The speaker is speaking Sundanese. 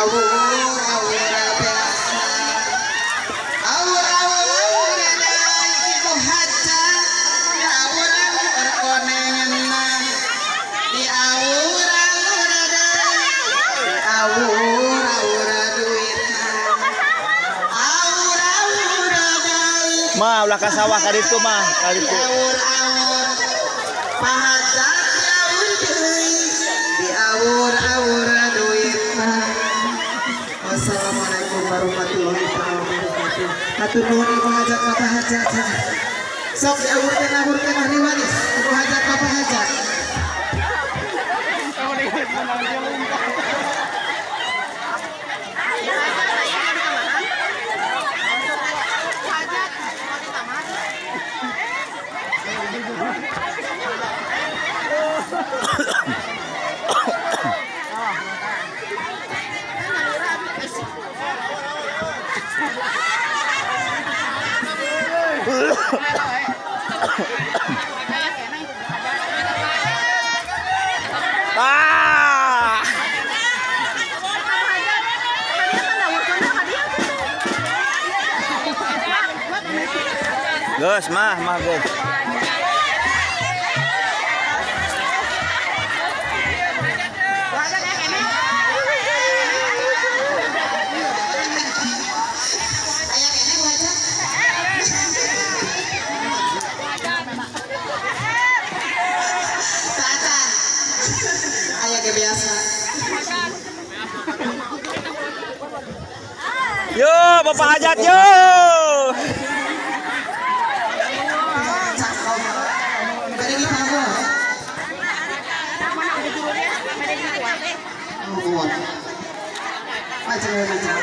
Diawur-awur biasa. Awur-awur ibu hajat. Diawur-awur konengna. Diawur-awur diawur-awur duitna. Awur-awur. Mah, ulah ka sawah ka ditu mah, ka ditu. Diawur-awur pahajat diawur deui. Diawur-awur duitna. Wassalamualaikum warahmatullahi wabarakatuh. Hatur nuhun, Ibu Hajat, Bapak Hajat. Sok diawurkeun, awurkeun ahli waris. Ibu Hajat, Bapak Hajat. Ah! Geus mah, mah geus. Aya keneh, Bu Hajat? Tacan. Aya ge biasa. Yo, Bapak Hajat yo. Cakep. Bade ditabur. Nuhun. Maju, maju.